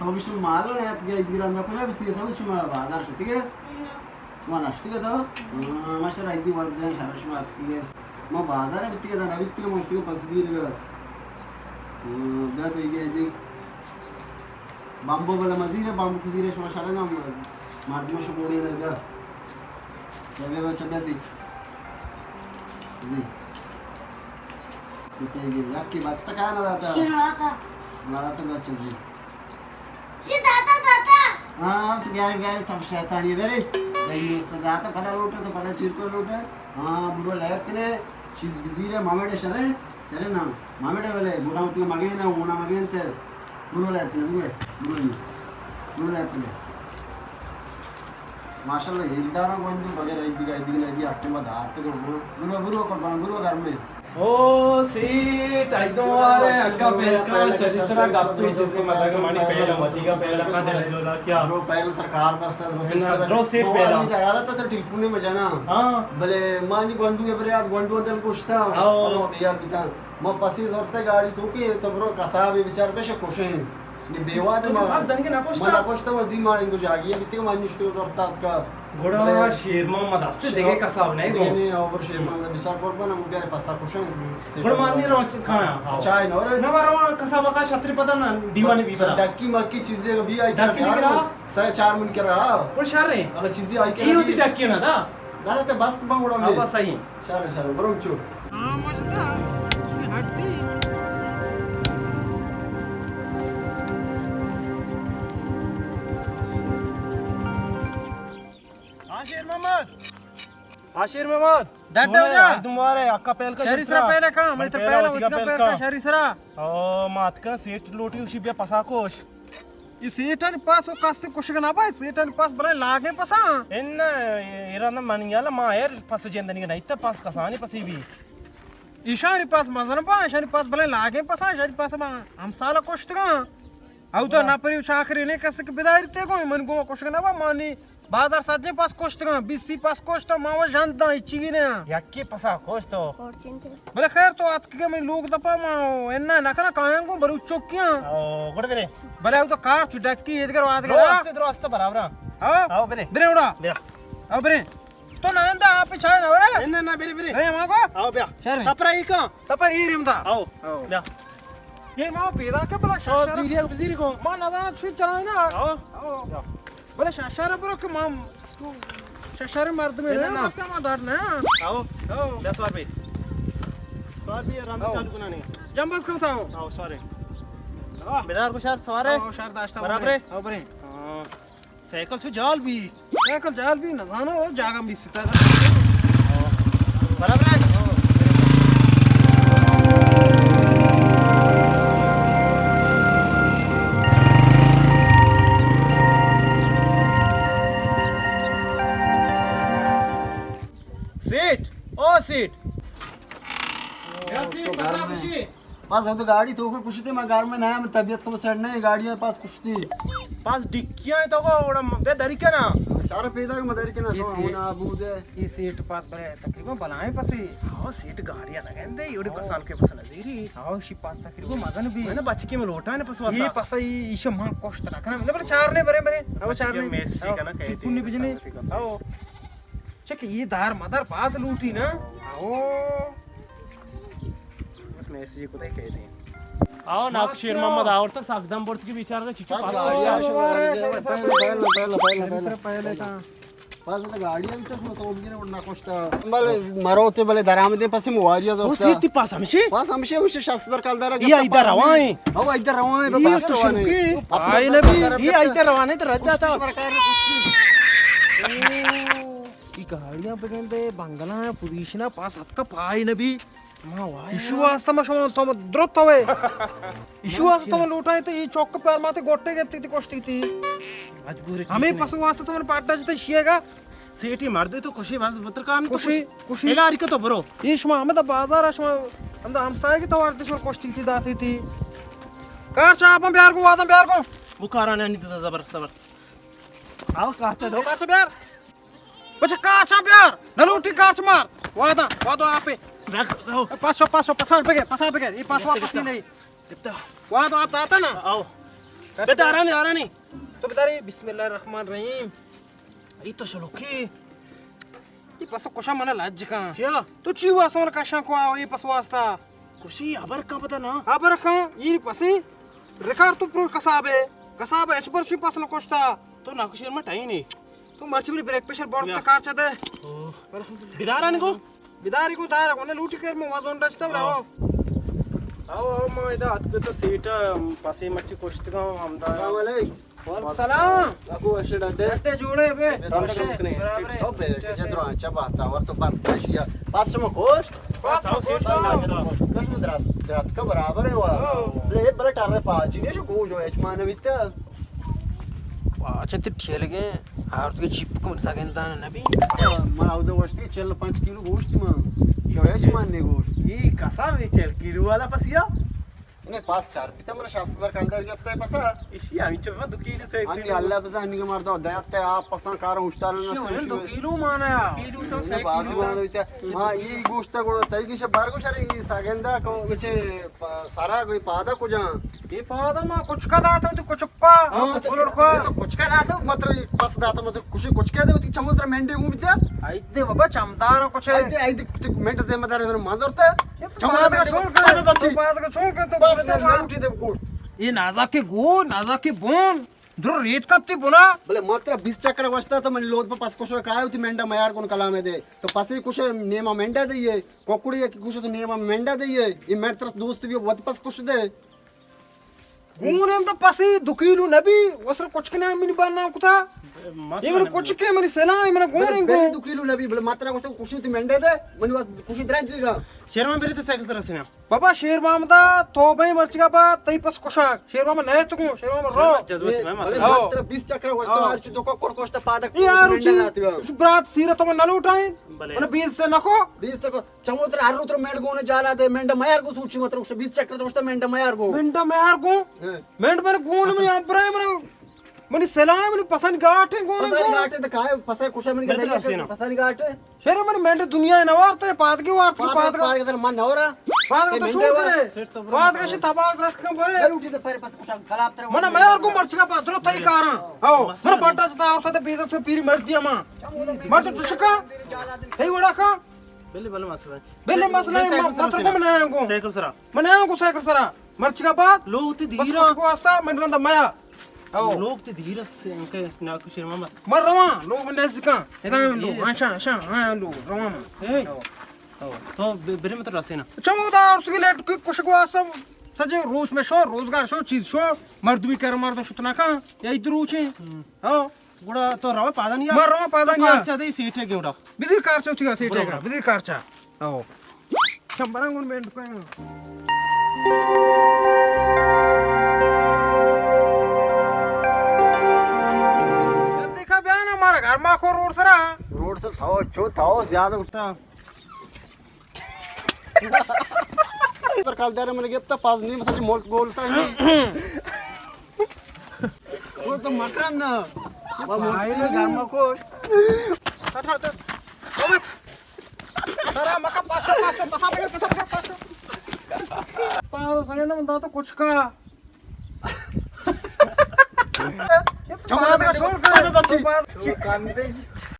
تو بشو مالو نه اتگے، ایدگی رندا کجا بیتی؟ تو شما بازار شتگے؟ نه. شما نشتگے تو؟ ھاں، ما شر ایدی وردن شر شما اتگے. ما بازار بیتی، دا نبیتی، ما شتگے پس دیر گا. ھاں، بیا تو ایدگی، ایدگی. بامبو بلا مزیر، بامبو کزیر، شما شر نہ مردم شو بوڑے نه بیا. بیا، بیا، بچہ، بیا دی. دی. بیتی گی، یکی بچتا کار نہ داتا. شنو آقا؟ نہ داتا بچہ دی. چی داتا، داتا؟ ھاں، ھم چی بیاری، بیاری، تب شیطانی بیاری. دئی است داتا، پدا لوٹا تو پدا چیر کو لوٹا. ھاں، برو لیب کنے، چیز بزیرے، مامڑے شرے، شرے نا. مامڑے بلے، گوڑا اتنا مگے نا، اونا مگے تے. برو لیب کنے، برو، برو، برو لیب کنے. ماشاءاللہ، ایلدارا گونڈو بغیر ایدگا، ایدگا نہ دی، اٹے ما دات گو. برو، برو قربان، برو گھر میں. او سیٹ، آئی دوارے اگا پہلکا شری سرا گپ تو چیزے مدگ مانی پہلا مدیگا پہلکا دل جولا کیا؟ برو پہلا تر کار بس، درو سیٹ، درو سیٹ پہلا. مانی تیارا تا تر ٹلپونے مجانا. ھاں. بلے مانی گونڈو ابریاد، گونڈو دل پشتا. او. بیار بیتا. ما پسی زورتے گاڑی تو کہ تو برو کسابے بچار بش کشیں. نی بیواد تو ما پس دنگے نہ کشتا؟ ما نہ کشتا، وزی ما اندو جاگی بیتی ما نشتے زورتا اتکا. گڑا بلے شیر محمد ہستے دیگه کساب نہیں گو. نہیں، نہیں، او بر شیر محمد بچار قربان، ہم بیا پسا کشیں. گڑا ما نہیں رو کھایا. چائے نہ رے. نہ رو کساب کا شتری پتہ نہ دیوانے بھی پتہ. ڈکی مکی چیزیں بھی آئی ڈکی کرا. سہ چار من کرا. پر شر ہے. اگر چیزیں آئی کرا. یہ ہوتی ڈکی نہ دا. نہ تے بست بنگڑا میں. بس صحیح. شر، شر، برم چو. ھاں، مجھتا ہڈی. ھاں، شیر محمد. ھاں، شیر محمد. ڈڈ ہو جا. تمہارے اکا پہل کا شری سرا پہلے کا، میں تو پہلے اتنا پہل کا شری سرا. او، مات کا سیٹ لوٹی اسی بیا پسا کوش. ای سیٹانی پاس و کس کشگ نہ بای، سیٹانی پاس بلائیں لاگیں پساں. ان ایران منی یالا ما ایر پس جندنی نہ ایت، پس کسانی پسی بی. ایشانی پاس مزن با، ایشانی پاس بلائیں لاگیں پساں، ایشانی پاس ما ہمسالا کشتگاں. او تو نہ پری چاکری نے کس کہ بداری تے گو، من گو کشگ نہ با، مانی بازار سجیں پس کشتگاں، بیسی پس کشت، ما و ژند داں، ہچی نہ. یکی پسا کشت. بلے خیر تو اتکگے منی لوگ دپا ما انا نہ کنا کایاں گوں بلوچ چوکیاں. او، گڑ برے. بلے او تو کار چو ڈکی ادگر وادگر. درست، درست برابر. ہاں؟ او برے. برے اڑا. بیا. او برے. تو ننندا آپ چائے نہ ورے؟ نہ، نہ، برے، برے. برے ما کو؟ او بیا. شر. تپرا ای کا؟ تپر ای ریم دا. او. او. بیا. یہ ما پیدا کے بلا شاشر. دیری بزیری کو. ما نہ دانا چون چلائے نا. او. او. بیا. بلے شاشار برو کہ ما شاشار مردمے نہ، نہ، نہ. ما ڈر نہ. آؤ. آؤ. بیا سوار بی. سوار بی، آرام آؤ. چالو کنا نہیں. جمباز کو تھا. آؤ، سوارے. آہ. بیدار کو شاید سوارے. آؤ، شاید داشتہ برابر ہے. آؤ، برے. ہاں. سائیکل سو جال بی. سائیکل جال بی، نہ زانو، جاگم بی ستا. آؤ. برابر ہے. آؤ. سیٹ، او سیٹ. یا سیٹ، تو گھر پتہ میں. خوشی. پاس ہم تو گاڑی تو کو کشتے، میں گھر میں نہ، من طبیعت کو سیٹ نہیں، گاڑی ہے پاس کشتی. پاس ڈکیاں تو کو اوڑا بے دری کنا. شار پیدا کو مداری کنا، یہ سو سیٹ. ہونا بود ہے. یہ سیٹ پاس بلے تقریباً بلائیں پسے. ہاں، سیٹ گاڑیاں لگندے، یوڑی کسان کے پس نزیری. ہاں، شی پاس تقریباً مزن بھی. میں نے بچکی میں لوٹا نے پس واسطہ. یہ پس ای، ایشا ماں کوشت نہ کنا. میں نے بلے چار نے برے برے. او چار نے. میس شی کنا کہتے. پونی بجنے. او. چک یہ دار مدار باز لوٹی نا. او. بس میسج کو دے کہتے. آؤ، ناکو شیر محمد آورتا، ساکدم برت کی بیچارہ کا چچو پاس. پہلے، پہلے، پہلے، پہلے. پاس تو گاڑی ابھی تک تو بگیرے نہ کشتا. بلے مرو تے بلے درآمدے پس مواریا. او زوتا. سیٹ تی پاس ہمشی؟ پاس ہمشی، ہمشی شست ہزار کلدار. یہ ایدہ روان ہے. او ایدہ روان ہے، یہ بس تو روان ہے. شروع کی. آئے نبی. یہ ایدہ روان ہے تو رد داتا. یہ گاڑیاں بگندے، بنگلہ ہیں، پوزیشن ہے، پاس ہتکا پائے نبی. ایشو واسطہ ما شما تو درست ہوئے. ایشو واسطہ تو لوٹائے تو یہ چوک پر ماتے گوٹے گتی تھی، کشتی تھی. مجبور ہے. ہمیں پسو واسطہ تو من پاٹا جتے شیے گا. سیٹی مردے تو کشی بس بترکان تو کشی، کشی. کشی. الاری کے تو برو. یہ شما ہمیں دا بازار ہے، شما ہم دا ہمسائے کی توار دے شور کشتی تھی، داتی تھی. کار چا آپ بیار کو، آدم بیار کو. وہ کارانا نہیں تھا، زبر، زبر. آؤ، کار چا دو. کار چا بیار. بچہ کارچاں بیار، نہ لوٹی کارچ مار. واداں، وادو آپے. رکھ، رکھ. پاسو، پاسو، پسا بگر، پسا بگر. یہ پاسو گپتا، پسی گپتا. نہیں. گپتا. وادو آپ داتا نا. آؤ. بدارانی، دارانی۔ تو بداری، بسم اللہ الرحمن الرحیم۔ ای تو شلوکی۔ ای پسو کشا منا لج کن۔ چیا؟ تو چی واسون کشاں کو آو، ای پس واسطہ؟ کشی، ہبر کن پتا نا۔ ہبر کن، ای پسی۔ ریکار تو پرو کسابے۔ کساب اچ بر شی پس نہ کشتا۔ تو ناکو شیر ما ٹائیں نے۔ تو مرچی بری بریک پریشر بورڈ یا۔ تا کار چا دے۔ او۔ الحمدللہ۔ بدارانی کو؟ بداری کو دار کو، نہ لوٹی کر میں وزن رستا ہاں۔ رہو۔ آو، آو، ما ادا اتک تو سیٹ پسی مرچی کشتگا ہم دا۔ السلام علیکم۔ وعلیکم السلام۔ اگو اشی ڈڈے۔ ڈڈے جوڑے بے۔ ڈڈے جوڑے۔ برابر۔ سب بے، کہ جدرو آنچا بات اور تو بند کشیا۔ پس شما کوش؟ پس شما کوش۔ کس تو دراس، درات کا برابر ہے وا۔ ہاں۔ لے، بلا ٹارے پاچی نے شو گوجو اچ مان بیتا۔ اچھا، تے ٹھیلگے، آر تو چپ کم سگندان نبی۔ ما اودا وشتی چل پنچ کلو گوشت ما۔ جو اچ مان نے گوشت۔ ای کسا وی چل کلو والا پسیا؟ نے پاس چار پیتا، مرا شست ہزار کندر گپتا ہے پسا۔ اشی ہمیں چپا دو کیلو سے ہنی کیلو۔ اللہ بزن ہنی کے مردم دیات تے آپ پسان کارا اشتار نہ شو تو ہن دو شو۔ کیلو مانا یا۔ کیلو تو نے سے باز کیلو۔ مانا بیتا۔ ہاں، یہ گوشتا گوڑا تئی گیش بار گوشا رہی ساگندا کو بچے پ-، سارا کوئی پادا کو جان۔ یہ پادا ما کچھ کا داتا تو کچھ کا۔ ہاں، تو بولڑ کا۔ یہ تو کچھ کا داتا مطلب پس داتا مطلب کچھ کچھ کا دے ہوتی چموتر مینڈے گو بیتا۔ آئی دے بابا چمدار کچھ۔ آئی دے، آئی دے منٹ ذمہ دار ہے مانزورتا۔ چموتر پادا مینڈے گو۔ چھوڑ کر، پادا بچی۔ پادا چھوڑ کر تو پادا گوشتا نہ۔ لوٹی دے گوشت۔ یہ نازا کے گو، نازا کے بون، درو ریت کتی بنا۔ بلے ماترا بیست چکر وشتا تو من لوت پہ پس کشو کائے ہوتی مینڈا میار کن کلامے دے۔ تو پسی کشے نیما مینڈا دے یہ، کوکڑی کی کشے تو نیما مینڈا دے یہ۔ یہ مینڈ ترس دوست بھی وت پس کش دے۔ گون ہم تو پسی دو کیلو نبی، وسر کچھ کنا منی بان نام کتا۔ یہ من کچھ کے منی سنا، یہ من گون بلے، ہم بلے گون۔ دو کیلو نبی، بلے ماترا کشے کشے تو مینڈا دے، من وت کشے درنج گا۔ شیرمان بری تو سائیکل سر سنا۔ بابا شیر محمد، تو بھئی مرچگا با تئی پس کشاک۔ شیر محمد نہ تو گو، شیر محمد رو۔ جذبہ میں بلے مسئلہ۔ ماتر بیست چکر وشتا ہاں۔ ہر چی تو کو کر کشتا پادک یار منڈا اچھی داتی ہو۔ برات سیرت من نہ لوٹائیں۔ بلے۔ من بیست سے نکو۔ بیست سے کو۔ چموتر ہر روتر میڈ گونے جالا دے، مینڈا میار گو سوچی مطلب اس بیست چکر تو اس مینڈا میار گو۔ مینڈا میار گو؟ ہاں۔ مینڈ من گون میں امبرے من منی سلام، منی پسند گاٹیں گون پسند گون۔ گاٹیں تو کائے، پسند کشا من کے مینڈ لگے، پسند گاٹیں۔ شر من مینڈ دنیا نوارتے، پادگی وارت، پادگا۔ پادگا من نورا۔ پادگا تو چون کرے؟ پادگا شی تباہ رکھ کم برے۔ لوٹی تو پر پس کشا خراب تر۔ من میار گو مرچگا پادرو تئی کاراں۔ او، من بٹا ستا اور ستا بیزت پیری مرضی اما۔ مرد چشکا؟ تئی وڑا کا؟ بلے، بلے مسئلہ ہے۔ بلے مسئلہ ہے، بلے سائیکل سرا من آیاں گوں۔ سائیکل سرا۔ من آیاں گوں سائیکل سرا۔ مرچگا بعد لوگ تی بس دھیرا۔ کچھ کو واسطہ من رندا میا۔ او۔ لوگ تی دھیرا سے انکے ناکو شیر محمد۔ من رواں، لوگ من نزدیکاں۔ ادا من لوگ، ہاں، شاں، شاں، ہاں، لوگ، رواں من۔ اے۔ او۔ او۔ تو ب-، برے مت رسینا۔ چمودا اور تو لیٹ کو کچھ کو واسطہ سجے روز میں شو، روزگار شو، چیز شو، مردمی کر مردم شتنا کھاں، یا ادھر روچے۔ ہم۔ او۔ گڑا تو روا پادانی آ؟ ما روا پادانی آ۔ تو کارچا دے سیٹے گے گڑا۔ بدیر کارچا ہوتی گا سیٹے گڑا، گا، گڑا۔ بدیر کارچا۔ او۔ شمبران گون بینڈ کو۔ یار دیکھا بیا نا ہمارا گھر ما کو روڈ سرا۔ روڈ سر تھاو، چو تھاو زیادہ اٹھتا۔ پر کال دار من گپتا پاس نہیں، مسجد ملک گولتا ہے۔ وہ تو مکان نا۔ وہ ملک گھر ما کو۔ اچھا، اچھا۔ بس۔ سرا مکان پاسو، پاسو، پاسو، پاسو، پاسو۔ پاسو سنگے نا بندہ تو کچھ کا۔ چمادا چھوڑ کر۔ چی کندے؟